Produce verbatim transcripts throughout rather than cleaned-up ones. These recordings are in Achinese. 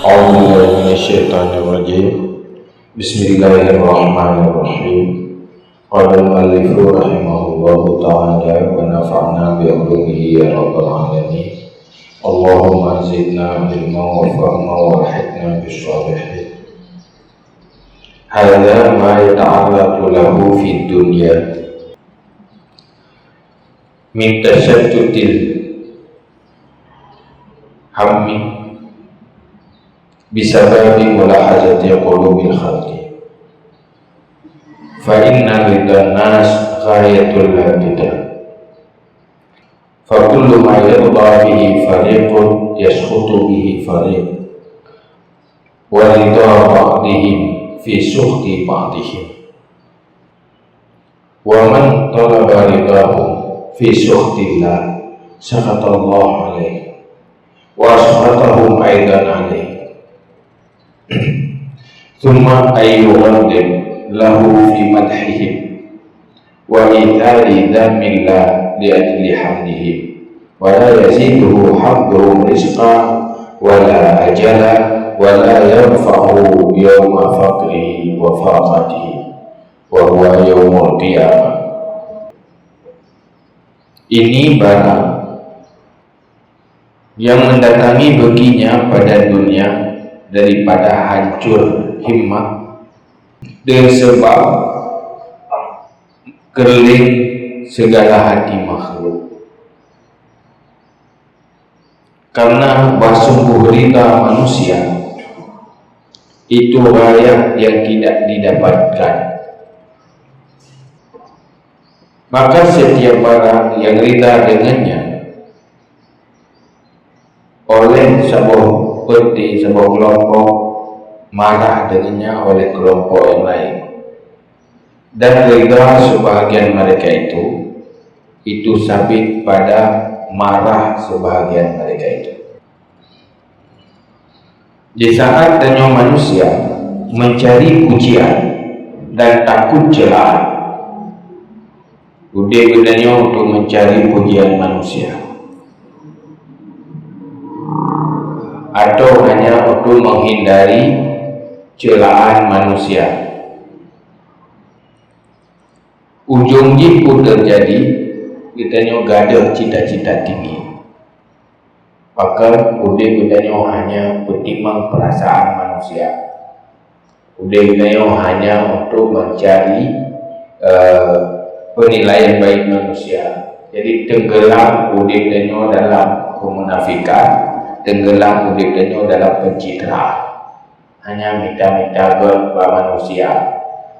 أعوذ بالله من الشيطان الرجيم. بسم الله الرحمن الرحيم. قال المؤلف رحمه الله تعالى ونفعنا بعلومه يا رب العالمين. اللهم زدنا علما وفهما وألحقنا بالصالحين. هذا ما يتعرض له في الدنيا من تشتت الهم بسبب ملاحظة قلوب الخلق، فإن رضا الناس غاية لا تدرك، فكل ما يرضى به فريق يسخط به فريق، ورضا بعضهم في سخط بعضهم. ومن طلب رضاهم في سخط الله سخط الله عليه وأسخطهم أيضا عليه. ثم أن يغضب له في مدحهم وإيثار ذم الله لأجل حمدهم، ولا يزيده حمدهم رزقا ولا أجلا، ولا ينفعه يوم فقره وفاقته، وهو يوم القيامة. Ini barang yang mendatangi baginya pada dunia daripada hancur himmah dan sebab keureuleng segala hati makhluk. Karena bahsungguh rida manusia itu ghayah yang tidak didapatkan. Maka setiap barang yang rida dengannya oleh saboh peuti, saboh kelompok, marah dengannya oleh kelompok yang lain. Dan rida sebahagian mereka itu, itu sabit pada marah sebahagian mereka itu. Di saat tanyoe manusia mencari pujian dan takut celaan, udeb geutanyoe untuk mencari pujian manusia, atau hanya untuk menghindari celaan manusia. Ujong jih peue teujadi, geutanyoe gadôh cita-cita tinggi. Pakon udeb geutanyoe hanya peutimang peurasaan manusia. Udeb geutanyoe hanya untuk mencari, eh, penilaian baik manusia. Jadi, tenggelam udeb tanyoe dalam kemunafikan, tenggelam udeb tanyoe dalam pencitraan. Hanya mita-mita göt bak manusia,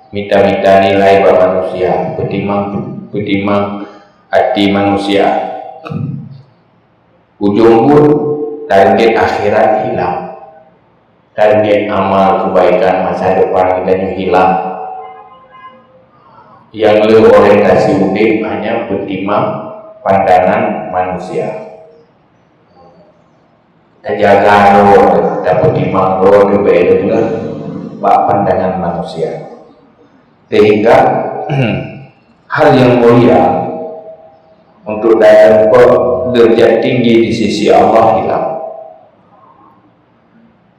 mita-mita nilai bak manusia, peutimang, peutimang até manusia. Ujong buet, target akhirat hilang. Target amal kebaikan masa depan geutanyoe hilang. Nyang le orientasi udeb hanya peutimang pandangan manusia. Tajaga droe, tapeutimang droe leubeh-leubeh bak pandangan manusia. Sehingga hal yang mulia untuk dapeuet derajat tinggi di sisi Allah hilang.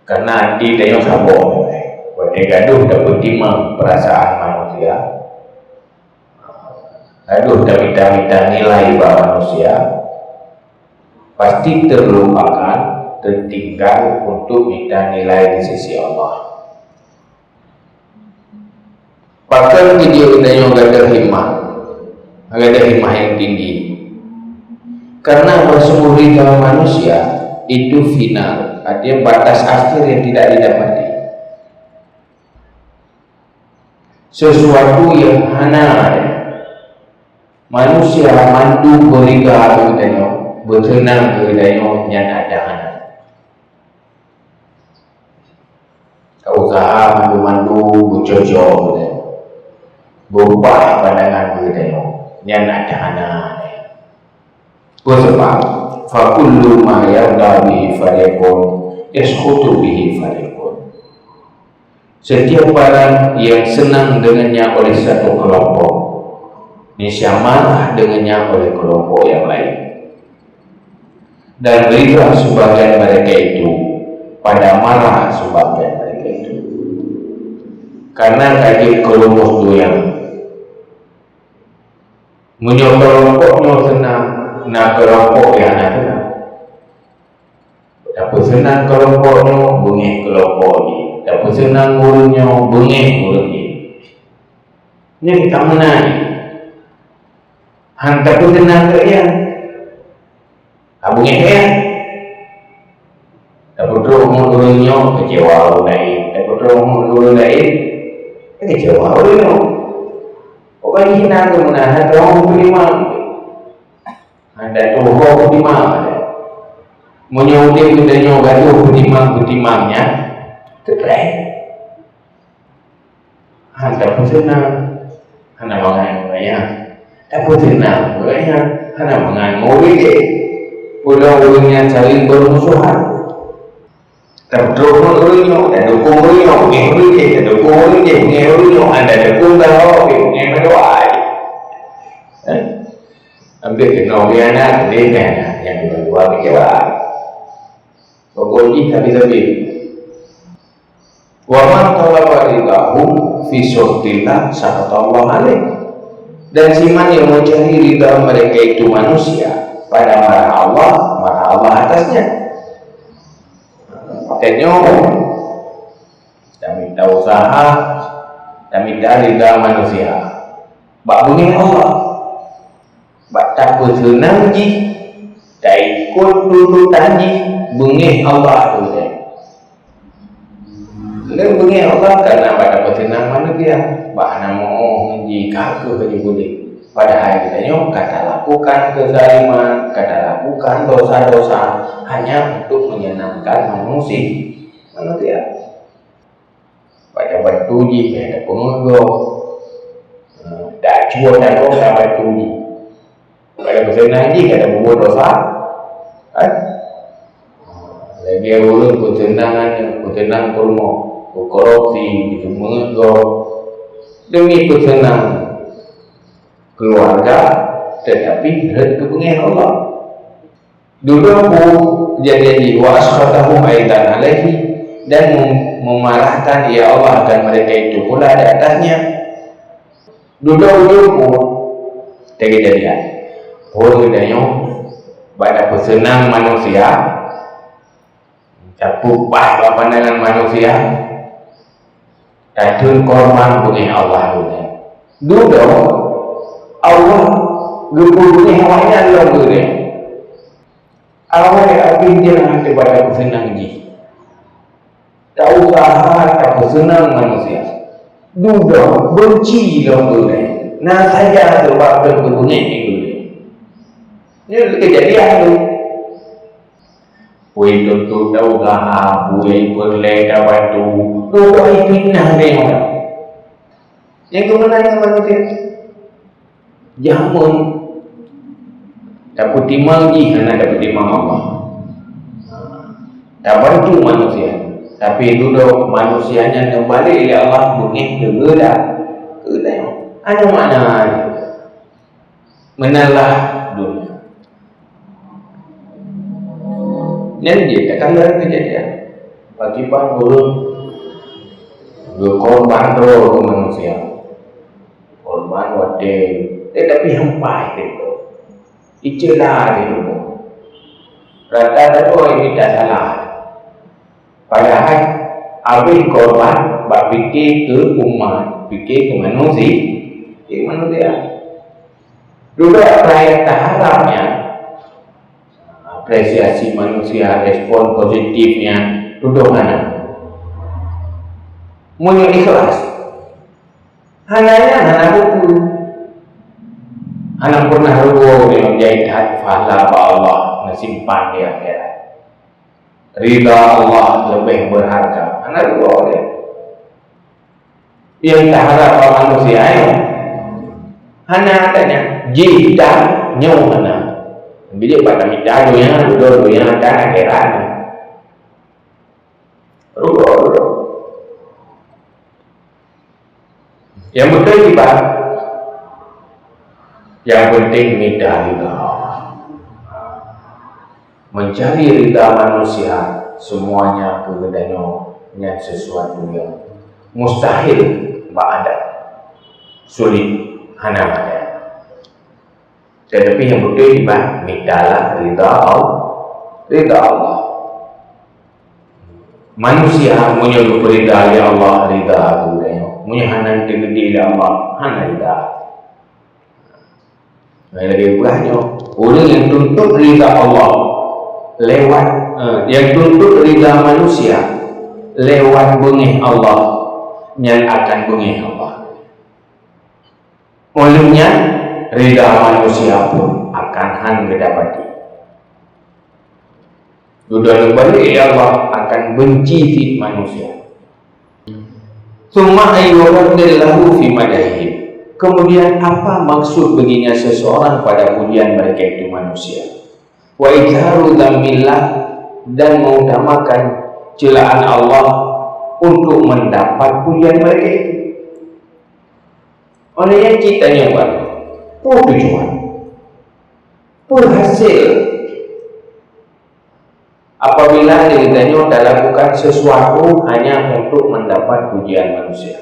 Karena até tanyoe saboh, watée gadôh tapeutimang peurasaan manusia, gadôh tamita-mita nilai bak manusia, pasti terlupakan, tertinggal untuk mita nilai di sisi Allah. Pakon keu jeuet tanyoe gadôh himmah, gadôh himmah nyang tinggi? Karena bahsungguh rida manusia itu final, artinya batas akhir yang tidak didapati. Sesuatu yang hana manusia mandum beurida keu geutanyoe, beuseunang keu geutanyoe, nyan ata hana. Ka usaha mandum-mandum beucocok keu geutanyoe, beubah pandangan keu geutanyoe, nyan ata hana. Peue sabab? Fakullu ma yarda bihi fariqun, yaskhutu bihi fariqun. Setiap barang yang senang dengannya oleh satu kelompok, niscaya marah dengannya oleh kelompok yang lain. Dan rida sebagian mereka itu Pada marah sebagian mereka itu. Karena ka jeuet keu rumoh donya. Meunyoe keulompok nyoe seunang, na keulompok nyang hana seunang. Tapeuseunang keulompok nyoe, beungéh keulompok jih. Tapeuseunang ureuëng nyoe, beungéh ureuëng jih. Nyan ka meunan. Han tapeuseunang keu nyan. Ka beungéh nyan. Tapeutrok ngon ureuëng nyoe, keucewa ureuëng laén. Tapeutrok ngon ureuëng laén, keucewa ureuëng nyoe. Pokoknya hina keu meunan, hana teurimong. Hana tuho peutimang. Meunyoe udeb geutanyoe gadoh peutimang-peutimang nyan, teutrek. Han tapeuseunang, hana mangat ngon gobnyan. Tapeuseunang ngon gobnyan, hana mangat ngon ureuëng jih. Peue lom ureuëng nyan saléng beurumusuhan. Tadukong ureuëng nyoe, tadukong ureuëng nyoe, beungéh ureuëng jih, tadukong ureuëng jih, beungéh ureuëng nyoe, hana tadukong, beungéh meudoai. Eh? Ambil keunoe, biar na, biar na, nyang dua-dua keucewa. Pokok jih sabe-sabe. Wa man talaba ridahum fi sukhtillah sakhatallahu alaih. Dan siman yang mencari ridha mereka itu manusia, pada marah Allah, marah Allah atasnya. Makanya, taminta usaha, taminta ridha manusia. Bak beungéh Allah. Bak tapeuseunang jih, taikot tuntutan jih, beungéh Allah tu deh. Lé beungéh Allah karena bak tapeuseunang manusia, bak hana meu jih ka keuh jih boleh. Padahai geutanyoe ka talakukan keuzaliman, ka talakukan dosa-dosa hanya untuk menyenangkan manusia. Manusia. Pada bantu jih, eh, ada peungeut gob. Eh, dak cuba dak gob, dak bantu jih. Pada peuseunang jih, ada bubuet dosa. Kan? Lagée ureuëng peuseunang, peuseunang peurumoh, peukorupsi, gitu, meungeut gob. Demi peuseunang keluarga, tetapi rhot keu beungéh Allah. Dudoe peue kejadian jih, wa askhatahu aidan alaihi, dan mem-, memarahkan ia Allah akan mereka itu pula di atasnya. Dudoe ujong peue kejadian. Peue geutanyoe bak tapeuseunang manusia, tapeupaih bak pandangan manusia, tatheun korban beungéh Allah geutanyoe. Dudoe Allah geupeubeungéh awaknyan lom geutanyoe. Awai abéh nyan hana bak tapeuseunang jih. Tausaha tapeuseunang manusia. Dudoe beunci lom geutanyoe. Na saja sabab lom geubeungéh geutanyoe. Nyoe kejadian tu. Peue tuntot tausaha, peue peureulée tabantu, dudoe fitnah lé ureuëng. Nyang keumeunangan manusia. Jameun tapeutimang jih hana tapeutimang Allah. Tabantu manusia, tapi dudoe manusia nyan neubalek lé Allah beungéh keu geuda. Keu geuda. Hana makna. Meunan lah dunia. Nyan jih, kadang-kadang kejadian. Pakriban ureuëng geukorban droe keu manusia. Korban watée, tetapi hampai teuh. Icela teuh. Rata-rata orang minta salah. Padahai abéh korban bak pike keu umat, pike keu manusia, pike keu manusia. Dudoe peue nyang taharap nyan, apresiasi manusia, respon positif nyan, dudoe hana. Meunyoe ikhlas, hana nyan hana buku. Hana pernah rugoe nyoe jai that pahala bak Allah neusimpan di akhirat. Ridha Allah leubeh beurharga. Hana dua dia. Nyang taharap bak manusia nyoe hana, katanya jih dan nyoe hana. Bila bak tamita dunia, dudoe dunia dan akhirat. Rugoe, rugoe. Nyang beutôi kiban, nyang penting mita ridha Allah. Mencari ridha manusia Semuanya keu geutanyoe nyan sesuatu nyang mustahil bak adat, sulit, hana mada. Tetapi nyang beutôi iman, mitalah ridha Allah, ridha Allah. Manusia meunyoe geupeurida lé Allah, ridha geutanyoe. Meunyoe hana teugeudi lé Allah, hana ridha. Nah, lagèe peugah nyoe, ureueng nyang tuntut ridha Allah lewat, eh, nyang tuntut ridha manusia lewat beungèh Allah, nyan akan beungèh Allah. Óh lheueh nyan, ridha manusia pun akan han geudapati. Dudoe neubalék lé Allah akan benci cit manusia. Tsumma ayyuhadzir lahu fi madahihim. Kemudian apa maksud begini seseorang pada pujian mereka itu manusia? Wa izharu dzammillah, dan mengutamakan celaan Allah untuk mendapat pujian mereka itu. Oleh nyan cit tanyoe, peue tujuan? Peue hasil apabila diri tanyoe talakukan sesuatu hanya untuk mendapat pujian manusia?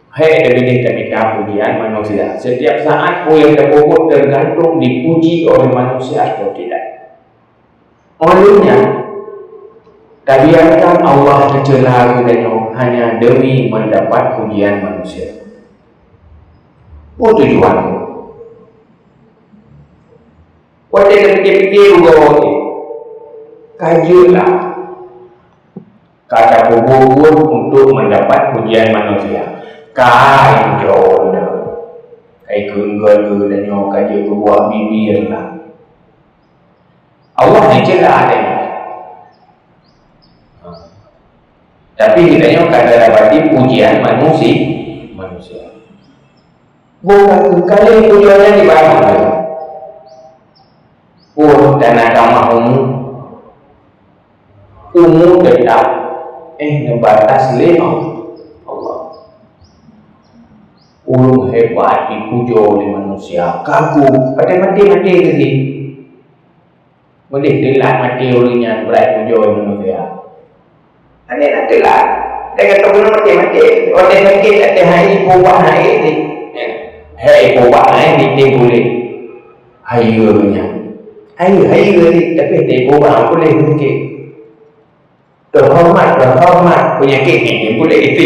Hai, teubinéh tamita pujian manusia. Setiap saat peue nyang tapeubuet tergantung dipuji oleh manusia atau tidak. Óh lheueh nyan, tabiarkan Allah teucela geutanyoe hanya demi mendapat pujian manusia. Peue tujuan? Watèe tapikir-pikir uroe nyoe, ka jeuet lah. Ka tapeubuet untuk mendapat pujian manusia. Ka jeuet lah. Ka ikheun geutanyoe ka jeuet keu buah bibir lah. Allah neucela tanyoe. Tapi geutanyoe ka tadapati pujian manusi-, manusia. Bukan kali pujian nyan dibangun. Pun tanah kamah umu. Umu tetap, eh, neubatas lé Allah. Ureueng hebat dipujoe lé manusia, kagum, padahai maté-maté keu jih. Meudeh teulat maté ureueng nyan, brat pujoe lé manusia. Aneh na teulat. Dia kata, "Bunoe maté-maté." Watèe sakét, watèe hai, peubah hai ni. Hai, peubah hai ni, timbul ni. Hai, ureueng nyan. Hai, hai, tapi dia peubah, boleh mungkin. Teuhoreumat, teuhoreumat, peunyakét nyan nyang puléh itu.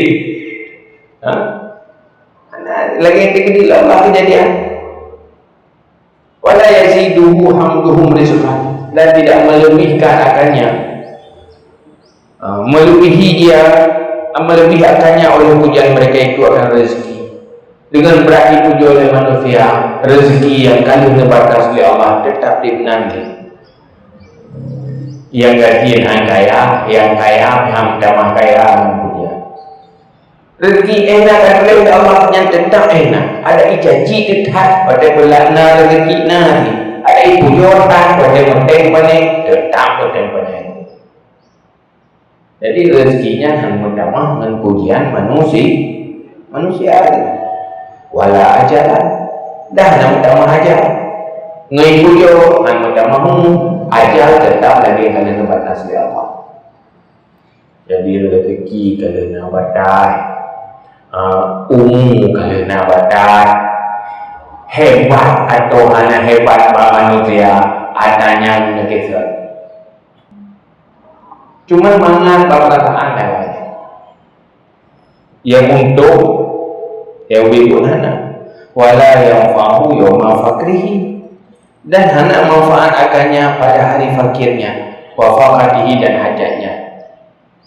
Ha? Nah, lagèe nyang teukeudi lom bak keujadian. "Wala yaziduhu hamduhum rizqan," dan tidak melebihkan akannya, ha, melebihi dia, melebihi akannya oleh pujian mereka itu akan rezeki. Dengan brat dipujoe lé manusia, rezeki nyang ka lheueh neubatas lé Allah teutap dipeunan lé. Nyang gasien han kaya, nyang kaya han tamah kaya ngon pujian. Rezeki éh na ka lheueh lé Allah nyan teutap éh na. Ada icaci teutap, watèe beulat na rezeki na. Ada ipujoe that, watèe meuténg pané, teutap meuténg pané. Jadi, rezeki nyan han meutamah ngon pujian manusi-, manusia. Wala ajalan. Dan han meutamah ajal. Ngon pujoe han meutamah umu. Ajal teutap lagèe ka lheueh neubatas lé Allah. Jadi, rezeki ka lheueh na batas. Ah, umu ka lheueh na batas. Hebat atau hana hebat bak manusia, ata nyan neukeusot. Cuma mangat bak peurasaan laén. Nyang untông, nyang ubit pun hana. Wala yanfa'uhu yauma faqrihi. Dan hana manfaat akannya pada hari fakirnya, wa faqatihi, dan hajatnya.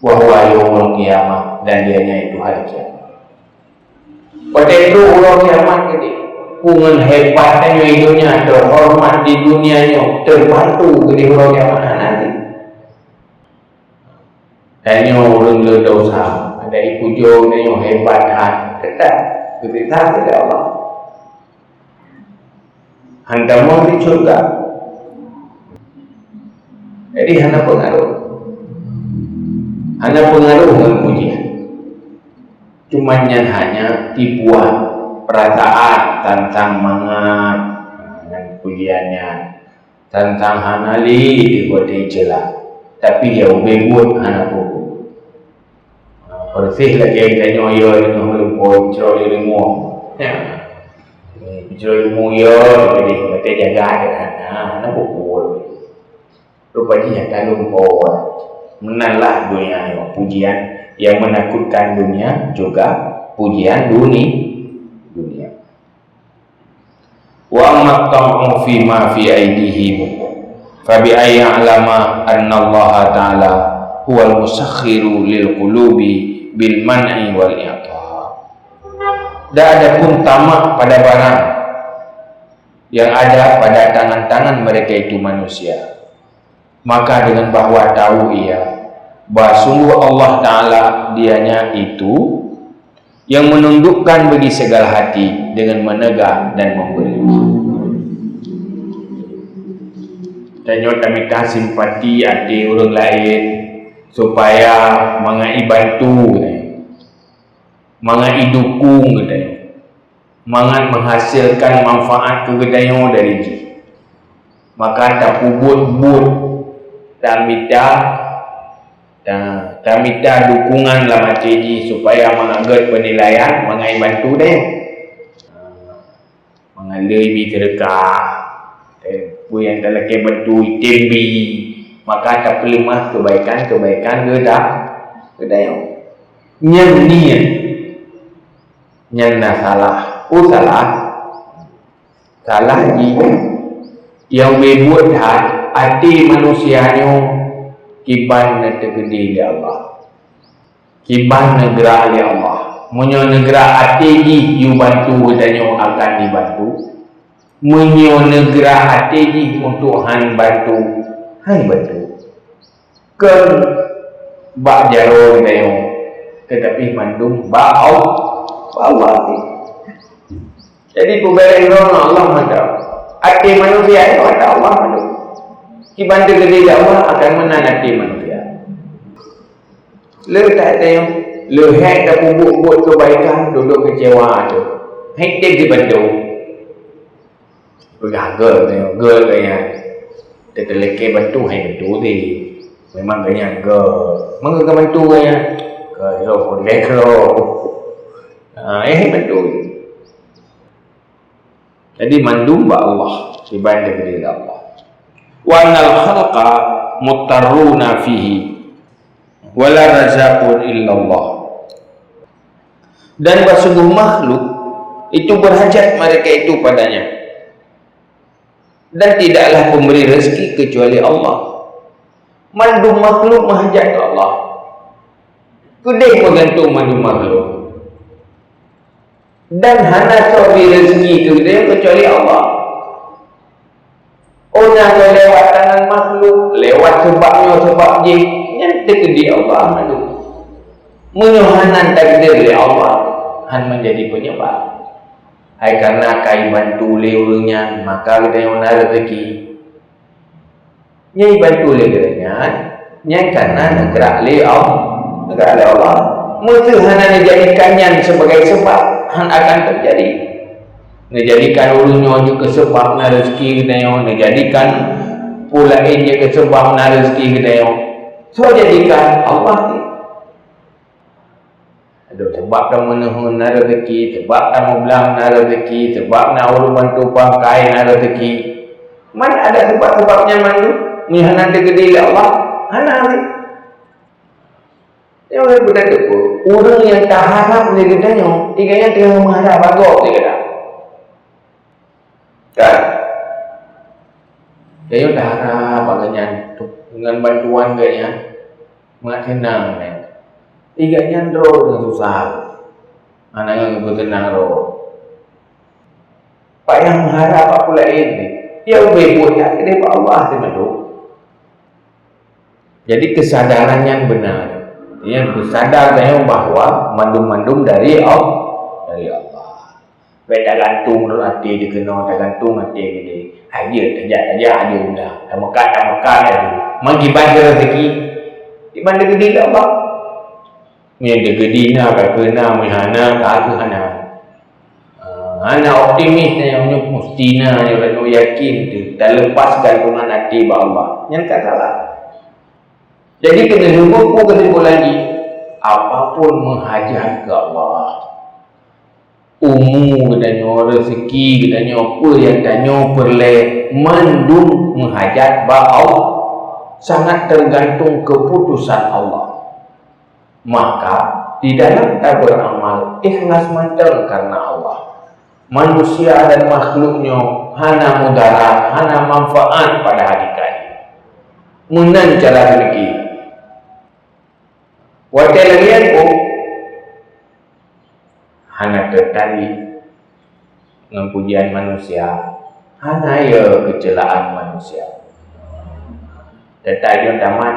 Wa huwa yaumul qiyamah, dan dianya itu hari kiamat. Watèe trôk uroe kiamat keudéh, peue ngon hebat tanyoe di dunia, teuhoreumat di dunia nyoe, teubantu keudéh uroe kiamat hana lé. Tanyoe ureueng le dosa, ada ipujoe tanyoe hebat that, ketat, geupeugah lé Allah. Han tamong di syurga. Jadi, hana peungaruh. Hana peungaruh ngon pujian. Cuma nyan hanya tipuan peurasaan tantang mangat ngon pujian nyan, tantang hana lé di watèe ceula. Tapi ya ubé buet hana pupuk. Persis lagèe tanyoe ya deungoe lumpoe peucrok ilmu. Ya. Peucrok ilmu ya, jadi kata jaga hana, hana pupuk. Rupa jih nyata lumpoe. Meunan lah dunia nyoe, pujian yang menakutkan dunia juga pujian duni-, dunia. Wa amma tam'u fi ma fi aidihim, fa bi ayyi a'lama anna Allah Ta'ala huwal musakhiru lil qulubi bil man'i wal i'ta. Dan adapun tamak pada barang yang ada pada tangan-tangan mereka itu manusia, maka dengan bahwa tahu ia bahwa sungguh Allah Ta'ala dianya itu yang menundukkan bagi segala hati dengan menegak dan memberi. Tanyoe tamita simpati até ureueng laén supaya mangat ibantu, mangat idukung geutanyoe, mangat menghasilkan manfaat keu geutanyoe dari jih. Maka tapeubuet buet, tamita, ta-, tamita dukungan lam até jih supaya mangat gét penilaian, mangat ibantu deh. Mangat le ibi seudeukah, eh, peue nyang talakèe bantu item bi, maka tapeuleumah kebaikan-kebaikan geuda-, geutanyoe. Nyan niet, nyan na salah. Oh, salah. Salah jih. Nyang beubuet that, até manusia nyoe kiban na teukeudi lé Allah. Kiban neugrak lé Allah. Meunyoe neugrak até jih yue bantu geutanyoe akan dibantu. Meunyoe neugrak até jih untuk han bantu, han bantu. Kon bak jaroe geutanyoe, teutapi mandum bak Allah, bak Allah. Jadi peubeda droe ngon Allah mantong. Até manusia nyoe ata Allah mandum. Kiban teukeudi lé Allah akan meunan até manusia. Le that teuh, le hék tapeubuet-buet keubaikan, dudoe keucewa teuh. Hék teuh jibantu. Peugah gol teuh, gol gaya. Teuteuleke bantu hai bantu teuh. Memang gaya gol. Mengapa bantu gaya? Gol, gol, gol. Ah, eh, bantu. Jadi mandum bak Allah, iban dibri lé Allah. Wa annal khalqa muttarruna fihi, wa la razaqun illallah. Dan bahsungguh makhluk itu berhajat mereka itu padanya. Dan tidaklah pemberi rezeki kecuali Allah. Mandum makhluk meuhajat keu Allah. Keudeh meugantung mandum makhluk. Dan hana soe bri rezeki keu geutanyoe keucuali Allah. Oh na lewat tangan makhluk, lewat sebab nyoe sebab jih, nyan teukeudi Allah mandum. Meunyoe hana takdir lé Allah, han menjadi penyebab. Hai karena ka ibantu lé ureuëng nyan, maka geutanyoe na rezeki. Nyang ibantu lé geutanyoe nyan, nyan kana neugrak lé Allah, neugrak lé Allah. Meuseu hana neujadikan nyan sebagai sebab, han akan teujadi. Neujadikan ureuëng nyoe jeuet keu sebab na rezeki geutanyoe, neujadikan peue laén jeuet keu sebab na rezeki geutanyoe. Soe jadikan? Allah cit. Aduh, sebab tameunuhun na rezeki, sebab tameublang na rezeki, sebab na ureuëng bantu pangkai na rezeki. Man ada sebab-sebab nyan mandum, meunyoe hana teukeudi lé Allah, hana lé. Nyoe lé budak teupeu, ureuëng nyang taharab lé geutanyoe, tiga nyan teungoh meuharab bagoe lé geutanyoe. Kan? Geutanyoe taharab bak geuhnyan, ngon bantuan geuhnyan, mangat seunang nyan. Tiga nyan droe nyang susah. Hana ngon geupeuseunang droe. Payah meuharab bak peue laén, ya ubé buet nyan keudeh bak Allah teuh mandum. Jadi keusadaran nyan beuna. Nyan peusadar tanyoe bahwa mandum-mandum dari Allah, dari Allah. Bèk tagantung rot até dikeunoe, tagantung até keudeh. Hai jeuet tajak-tajak aju udah, tameukat-tameukat aju. Man kiban keu rezeki, kiban teukeudi lé Allah. Meunyoe teukeudi na ka keuna, meunyoe hana ka keu hana. Ah, hana optimis nyan, nyoe musti na, nyoe yakin teuh, taleupah geugantungan até bak Allah. Nyan ka salah. Jadi keuneuk leumbut peue keusimpulan jih? Apapun meuhajat keu Allah. Umu geutanyoe, rezeki geutanyoe, peue nyang tanyoe peureulée, mandum meuhajat bak Allah. Sangat tergantung keputusan Allah. Maka di dalam taberamal ikhlas mantong karena Allah. Manusia dan makhluk nyoe hana mudarat, hana manfaat pada hakikat. Meunan cara berpikir. Watée lagée nyan, oh, hana tertarik ngon pujian manusia, hana yo keuceulaan manusia. Teutayoe tamat,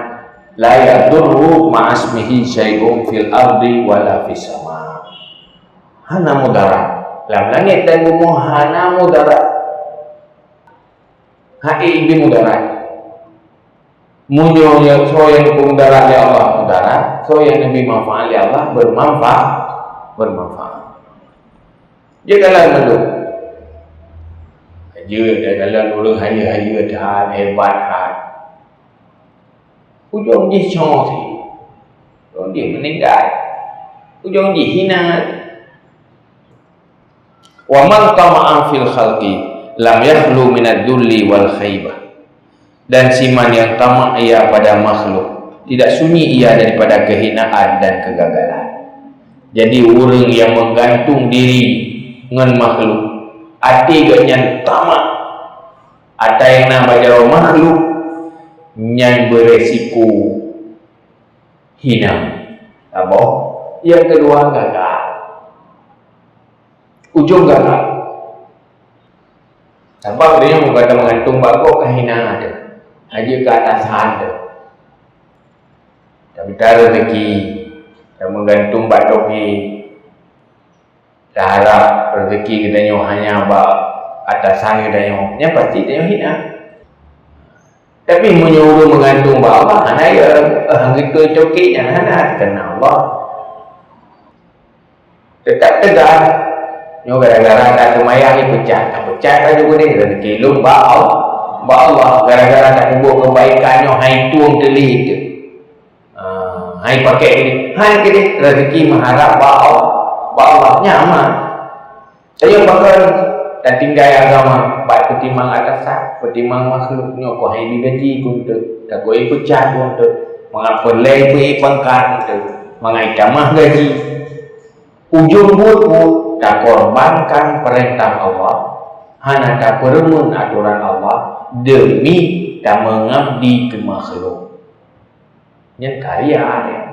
la yadurru ma'asmihi syai'un fil ardi wala fis sama. Hana mudarat. Lam langét dan bumoe hana mudarat. Hai ibi mudarat. Meunyoe soe nyang peumudarat lé Allah mudarat, soe nyang neubi manfaat lé Allah bermanfaat, bermanfaat. Jeuet kalon mandum. Jeuet kalon ureuëng hayeue-hayeue that, hebat that. Ujong jih cong sih. Ujong jih meuninggai. Ujong jih hina. Wa man tama'a fil khalqi lam yakhlu minadz dzulli wal khaibah. Dan siman yang tamak ia pada makhluk, tidak sunyi ia daripada kehinaan dan kegagalan. Jadi ureuëng nyang meugantung diri ngon makhluk, até geuhnyan tamak, ata nyang na bak jaroe makhluk, nyan beresiko hina. Saboh, nyang keudua gagal. Ujong gagal. Sabab geutanyoe meugantung bak gob ka hina teuh, ka jeuet keu atasan teuh. Tamita rezeki, tameugantung bak toke, taharab rezeki geutanyoe hanya bak atasan geutanyoe, nyan pasti tanyoe hina. Tapi meunyoe ureuëng meugantung bak Allah, hana ya, eh, hana geutoe toke nyan hana, karena Allah. Teutap teuga, nyoe gara-gara taseumayang ni peucah, tapeucah ka jeuet udeh, rezeki lôn bak Allah, bak Allah, gara-gara tapeubuet keubaikan nyoe hai tueng teuh lé teuh. Ah, hai pakai ini, hai keudeh, rezeki meuharab bak Allah, bak Allah, nyaman. Tanyoe pakon tatinggai agama bak peutimang atasan, peutimang makhluk nyoe keuh hai bi gaji keu eunteuk, takoi peucah keu eunteuk, mangat peureulée peuék pangkat keu eunteuk, mangat itamah gaji. Ujong buet-buet takorbankan peurintah Allah, hana tapeureumeun atoran Allah deumi tameungabdi keu makhluk. Nyan karya nyan.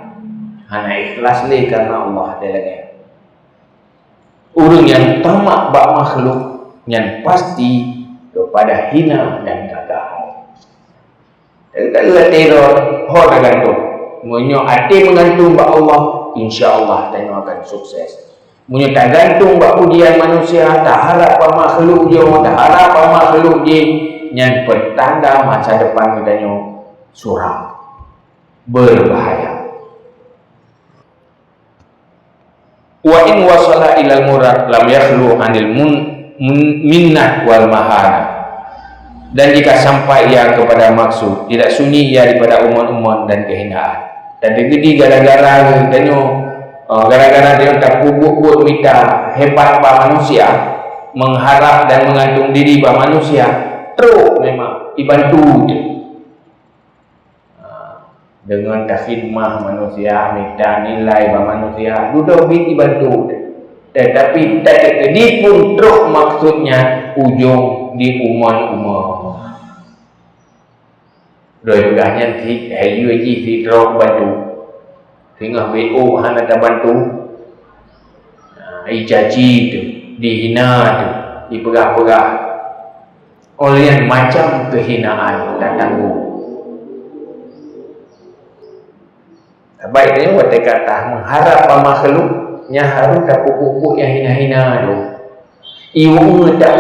Hana ikhlas lé karena Allah, lagée nyan. Ureuëng nyang tamak bak makhluk, nyan pasti keupada hina dan gagal. Jadi, ka lheueh teror, ho tagantung. Meunyoe até meugantung bak Allah, insya Allah tanyoe akan sukses. Meunyoe tagantung bak pujian manusia, taharab bak makhluk jih, taharab bak makhluk jih, nyan peutanda masa depan geutanyoe suram, berbahaya. Wa in wasala ilal murad lam yakhlu anil mun-, mun-, minnah wal mahana. Dan jika sampai ia kepada maksud, tidak sunyi ia daripada umon-umon dan kehinaan. Dan teujadi gara-gara tanyoe, eh, gara-gara tanyoe tapeubuet-buet mita hebat bak manusia, mengharap dan menggantung diri bak manusia, trok memang ibantu teuh. Ha, deungon takhidmah manusia, mita nilai bak manusia, dudoe bit ibantu. Tetapi teukeudi pun trok maksudnya ujong di umon-umon. Doi peugah nyan si, hai yue jih sidroe bantu. Singoh B O hana tabantu. Ha, icaci teuh, dihina teuh, ipeugah-peugah. Óh lheueh nyan macam keuhinaan tatanggung. Baik nyoe watée ka tameuharab bak makhluk, nyan harôh tapeubuet-buet nyang hina-hina dum. Iwoe ta-,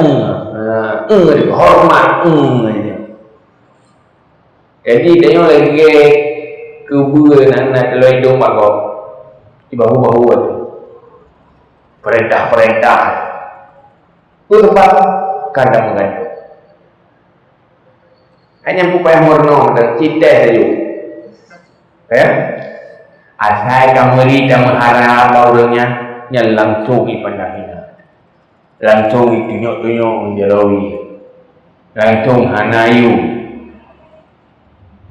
horeumat, jadi tanyoe lagée keubeue nan na teuloi dong bak gob, di bahu-bahu atu. Peurintah-peurintah. Peue teumpat? Kandang meugantung. Hanya pupayah meurunoe dan citée sayu. Ya? Asai ka meuri dan meuharap bak ureuëng nyan, nyan langsung jipandang hina. Langsung jitunyok-tunyok ngon jaroe. Langsung hana yue.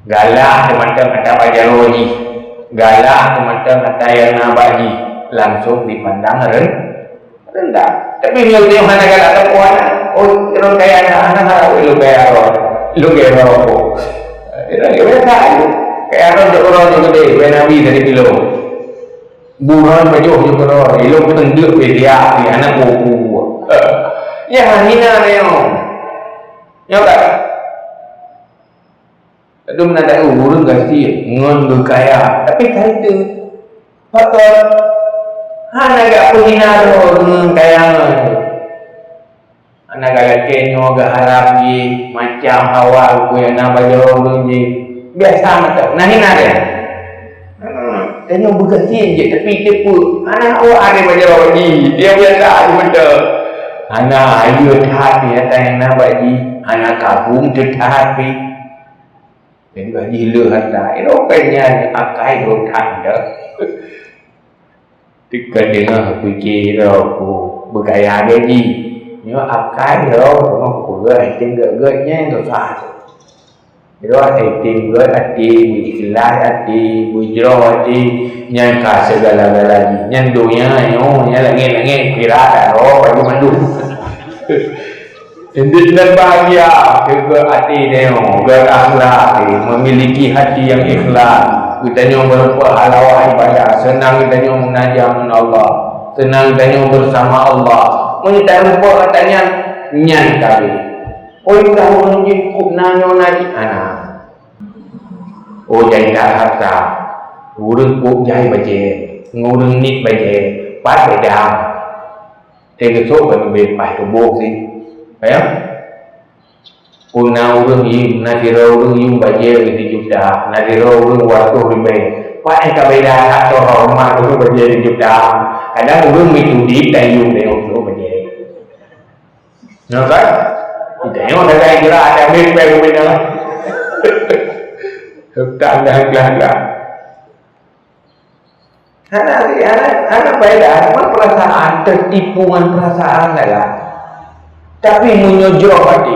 Galak teumantong ata bak jaroe jih. Galak teumantong ata nyang na bak jih. Langsung jipandang ren-, rendah. Tapi meunyoe hana galak teupeu aneuk, oh, ureuëng kaya na, hana harap lôn kaya droe. Lôn kaya droe. Kaya droe dok droe nyoe geude, kaya Nabi dari kilo. Buran pajoh nyoe droe, ilong keuteundeuk beda, aneuk buku. Ya, hina nyoe. Nyoe kan? Aduh, meunan ureuëng gasien ngon geukaya, tapi ka itu. Pakon? Hana gak peuhina roh ureuëng kaya ngon. Hana gak lakée nyoe geuharap jih, macam hawa peue nyang na bak jaroe ureuëng jih. Biasa mantong. Nah, hina dia. Hmm, tanyoe beugasien jih, tapi teupeu. Hana awak ada bak jaroe jih. Dia biasa aja mantong. Hana, ayo that nyata nyang na bak jih. Hana kabung teutat pih. Jadi bak jih le harta. Inoe kan nyan akai roh that dah. Teuka deungoe pike droe ku beugaya gaji. Nyoe akai droe teungoh peugah item gét-gét nyan dosa. Droe item gét até, beuikhlas até, beujroh até, nyan ka segala-gala jih. Nyan donya nyoe, nyan langét-langét, akhirat, droe baju mandum. Indik dan bahagia, keu até tanyoe, geuakhlak, memiliki hati yang ikhlas. Geutanyoe meurumpok halawa ibadah, seunang geutanyoe munajah ngon Allah, seunang geutanyoe bersama Allah. Meunyoe tarumpok gata nyan, nyan kabeh. Oh, ka ureueng jih kok na nyoe na jih, hana. Oh, jai that harta. Ureueng kok jai bajée, ngon ureueng niet bajée, pat beda. Teugeusok bak ubé paih tuboh sih. Ya? Puna ureueng yum, na sidroe ureueng yum bajée sijuta, na sidroe ureueng dua reutôh ribée. Paih ka beda that horeumat ureueng bajée sijuta. Kadang ureueng mitudi tayum lé ureueng bajée. Nyoe kan? Kita nyoe sagai geura ada bepeng beda. Hutang dah gelah-gelah. Hana, hana, hana faedah, cuma perasaan, tertipu ngon perasaan sagai. Tapi meunyoe jroh até,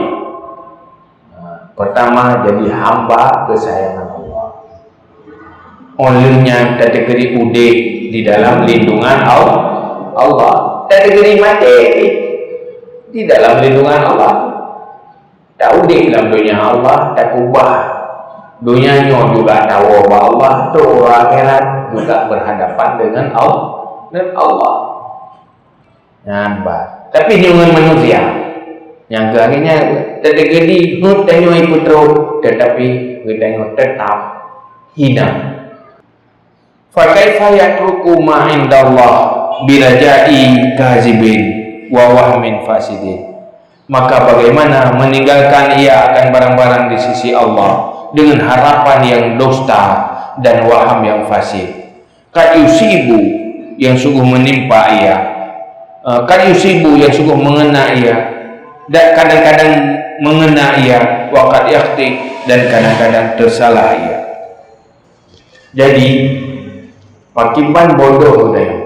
pertama jadi hamba kesayangan Allah. Óh lheueh nyan tateukeuri udeb di dalam lindungan Al-, Allah. Tateukeuri maté di dalam lindungan Allah. Taudeb lam donya Allah, takubah. Donya nyoe juga tawoe bak Allah, trok uroe akhirat juga berhadapan dengan Al-, dengan Allah. Nyan bah. Tapi nyoe ngon manusia. Nyang keu akhirnya tateukeudi heuet tanyoe ipeutrok, tetapi geutanyoe tetap hina. Fa kaifa yatruku ma indallah biraja'i kazibin wa wahmin fasidin? Maka bagaimana meninggalkan ia akan barang-barang di sisi Allah dengan harapan yang dusta dan waham yang fasid? Kad yusibu, yang sungguh menimpa ia. Eh, kad yusibu, yang sungguh mengena ia. Dan kadang-kadang mengena ia, wa kad yakhti, dan kadang-kadang tersalah ia. Jadi, pakriban bodoh geutanyoe.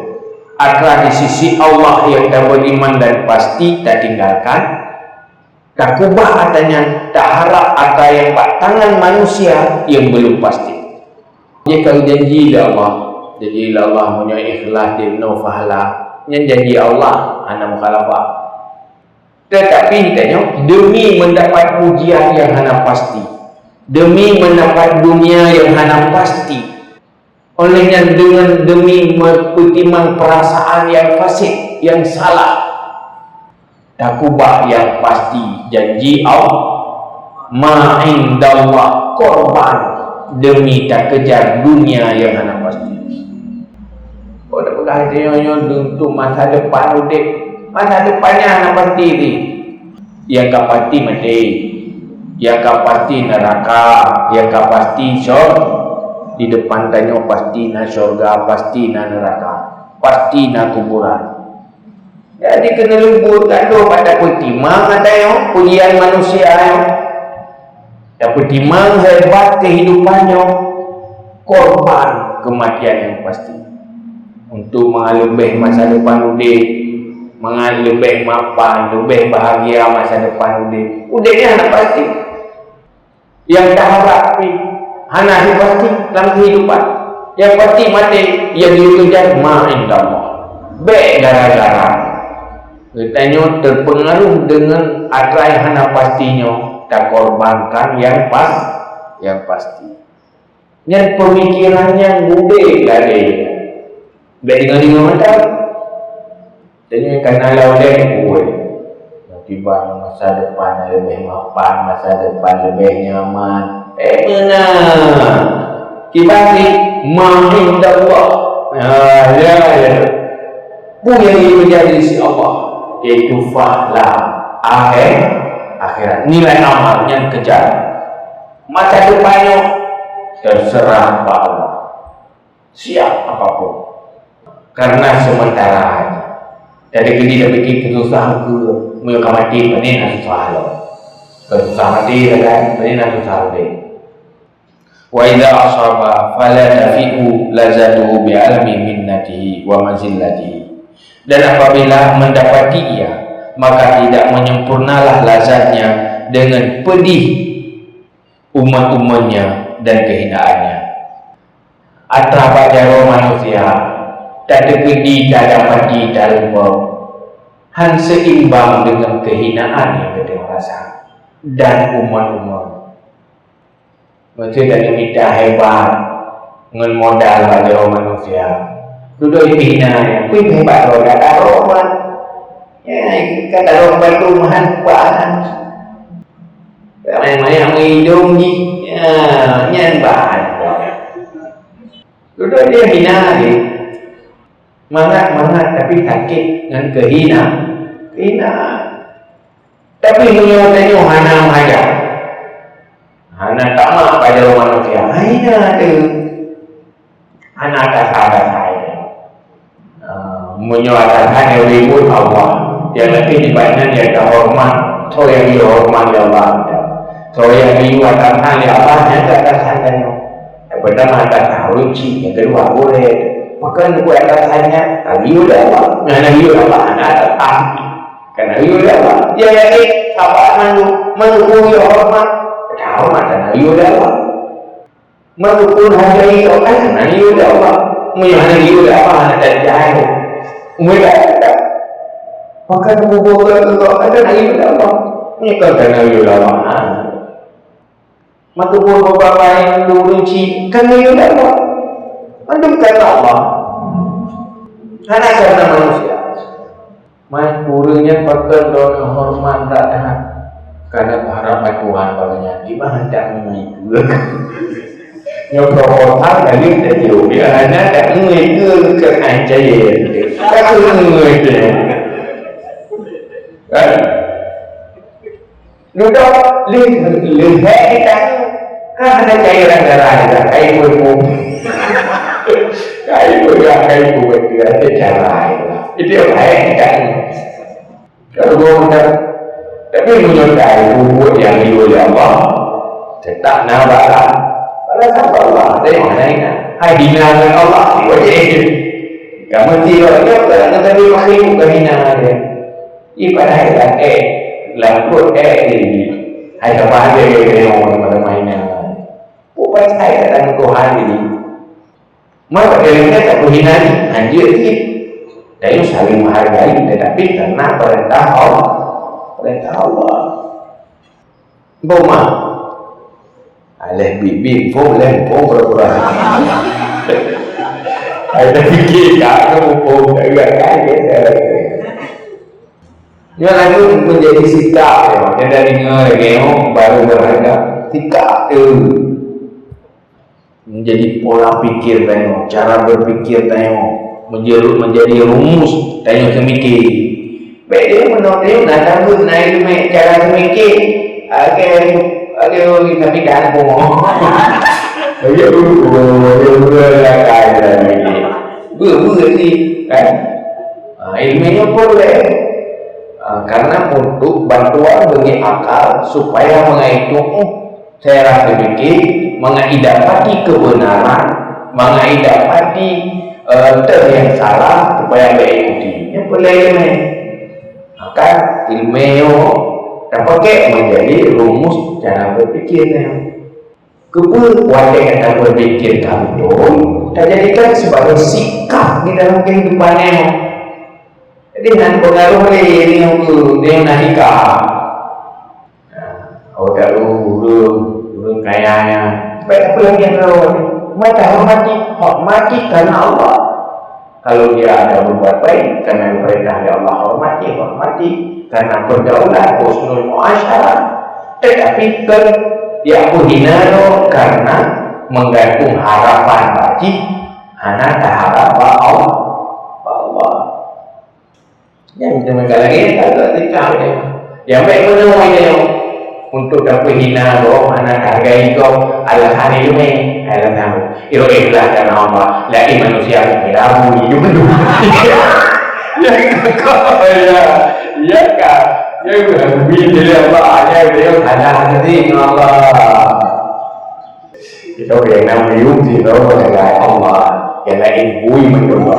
Atra di sisi Allah nyang taberiman dan pasti tatinggalkan, takubah atra nyan, taharap atra nyang bak tangan manusia nyang belum pasti. Nyan ka janji lé Allah. Janji lé Allah, meunyoe ikhlas, jinoe pahala. Nyan janji Allah, hana mukhalafah. Tetapi tanyoe demi mendapat pujian yang hana pasti, demi mendapat dunia yang hana pasti, oleh nyan dengan demi mempeutimang perasaan yang fasik, yang salah, takubah yang pasti janji Allah, ma indallah, korban demi takejar dunia yang hana pasti. Kok tapeugah tanyoe nyoe untuk masa depan udeb, masa depan nyan hana pasti jih. Nyang ka pasti maté. Nyang ka pasti neuraka. Nyang ka pasti syur-, di depan tanyoe pasti na syurga, pasti na neuraka, pasti na kuburan. Jadi keuneuk leumbut, gadoh bak tapeutimang atra nyoe, pujian manusia nyoe. Tapeutimang hebat kehidupan nyoe. Korban kematian nyang pasti. Untuk mangat leubeh masa depan udeb, mangat leubeh mapan, leubeh bahagia masa depan udeb. Udeb nyan hana pasti. Nyang taharap pih hana pasti lam kehidupan. Nyang pasti maté, nyang jikeujak ma indallah. Bék gara-gara geutanyoe teupeungaruh deungon atra nyang hana pasti nyoe, takorbankan nyang pas, nyang pasti. Nyan peumikiran nyang udeb lagée nyan. Bék deungoe-deungoe mantong. Tanyoe ka na lam udeb, woi. Tiba masa depan leubeh mapan, masa depan leubeh nyaman. Eh, meunan. Kiban cit, ma indallah. Ah, ya, ya. Peue nyang jikeujak di sisi Allah, yaitu pahala akhé-, akhirat. Nilai amal nyang keujak. Masa depan nyoe teuseurah bak Allah. Siap apapun. Karena sementara haja. Jadi, keu jih tapike keususah keu meunyoe ka maté, pane na susah lom. Keususah maté, kan? Pane na susah udeb. Wa idza asaba fala tafi'u lazatuhu bi alami minnatihi wa mazillatihi. Dan apabila mendapati ia, maka tidak menyempurnalah lazatnya dengan pedih umat-umatnya dan kehinaannya. Atra bak jaroe manusia, tateupeudi, tadapati, tarumpok, han seimbang deungon kehinaan nyang geutanyoe rasa dan umat-umat. Meusé tanyoe mita hebat ngon modal bak jaroe manusia. Dudoe pih na, pih hebat roda taroe mat. Ya, ka taroe batu mahan pahan. Ramai-ramai yang mengidong jih. Ya, nyan bahan. Dudoe dia hina jih. Mangat-mangat tapi sakét ngon kehina-, kehinaan. Tapi meunyoe tanyoe hana meuhajat, hana tamat bak jaroe manusia, hina teuh. Hana atasan-atasan. Ah, meunyoe atasan nyang ribot Allah, nyang leubeh nibak nyan nyang teuhoreumat, soe nyang jihoreumat lé Allah. Soe nyang jiyue atasan lé Allah, nyan atasan tanyoe. Peurtama atasan ureueng chik, nyang keudua gurée. Pakon geupeue atasan nyan? Ka geuyue lé Allah. Nyang na geuyue lé Allah hana atasan. Ka na geuyue lé Allah. Dia yakin saban mandum, mandum ureueng horeumat. Horeumat ka na geuyue lé Allah. Mandum ureueng hargai ka na geuyue lé Allah. Meunyoe hana geuyue lé Allah, hana tajai. Meunyoe tak, maka tuboh ka na geuyue lé Allah. Meunyoe ka na geuyue lé Allah. Maka buet babah baét, ureueng chik, ka geuyue lé Allah. Mandum karena Allah. Hana karena manusia. Man ureueng nyan pakon droeneuh horeumat that-that. Karena harap bak Tuhan bak nyan. Di mana tak mengerti. Nyoe proposal lagi tak jauh. Dia hana tak mengerti ke kancai. Tak mengerti. Kan? Dudoe lé-, leuhée geutanyoe, ka hana cairan darah dah, ka ibu ibu. Ka ibu dah, ka ibu betul, ada cara lain. Itu yang baik geutanyoe. Kalau gua udah, tapi meunyoe ka ibu buat yang diulah Allah, tetap na bala. Bala siapa Allah? Ada yang mana ini? Hai hina dengan Allah, wajib. Kamu tidak, dia bukan tadi makhluk, bukan hina dia. Ibarat lakée, lam pruet ék jih. Hai saban lé lé nyoe pada mainan. Bukan hai kata Tuhan ini. Maka dari kita tak menghina ni, anjir ni. Dari saling menghargai, tetapi karena perintah Allah. Perintah Allah. Boma. Aleh bibit, bom leh, bom pura-pura. Ai dah fikir kat tu, bom dah agak kaget. Nyoe lagu menjadi sikap, ya. Kita dengar lagi, oh, baru berharga. Sikap tu. Menjadi pola pikir tanyoe, cara berpikir tanyoe, menjadi, menjadi rumus tanyoe seumike. Bék lé meunyoe na tanggong na ileumé cara seumike, agé, agé ureueng sampai dah pungo. Agé ureueng, ureueng, ureueng lakai dah seumike. Beu-beu ni, kan? Ha, ileumé nyoe peureulée. Ha, karena untuk bantuan bagi akal supaya menghitung, oh, cara berpikir, mengenai dapati kebenaran, Mangat idapati, eh, teuh nyang salah, supaya bèk ikuti. Nyan peureulèe ileumèe. Maka ileumèe nyoe tapakék meujadi rumus cara berpikir nyoe. Keupeue watèe gata berpikir ka beutôi, tajadikan sebagai sikap di dalam kehidupan nyoe. Jadi, hana pengaruh lé nyoe keu, nyoe na nikah. Nah, oh, tahu ureueng, ureueng kaya nyan. Baik, apa lagi yang tahu? Maka hormati, hormati karena Allah. Kalau dia ada berbuat baik, karena diperintah oleh Allah, hormati, hormati. Karena berdaulat, husnul muasyarah. Tetapi kan dia menghina lo karena menggantung harapan bak jih, hana taharap bak Allah. Bak Allah. Nyan teuma ka lagèe ka tingkah nyoe. Nyang bèk meunoe nyoe. Untuk tapeuhina gob, hana tahargai gob, alasan ileumèe, alasan. Iro ikhlas karena Allah, lain manusia kira bui. Ya, ya, ya kan? Ya, bui jadi apa? Ya, beliau sadar hati Allah. Kita yang namanya yum di Allah, Allah. Yang lain bui mencoba.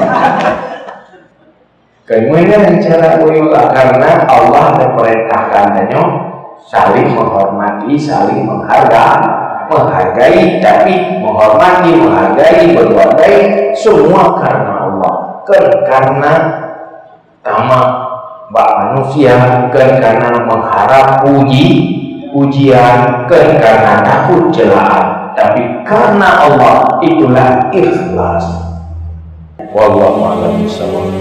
Kemudian cara buyulah karena Allah memerintahkan tanyoe saling menghormati, saling menghargai, menghargai, tapi menghormati, menghargai, berbuat baik, semua karena Allah. Bukan karena tamak bak manusia, bukan karena mengharap puji, pujian, bukan karena takut celaan, tapi karena Allah, itulah ikhlas. Wallahu a'lam bishawab.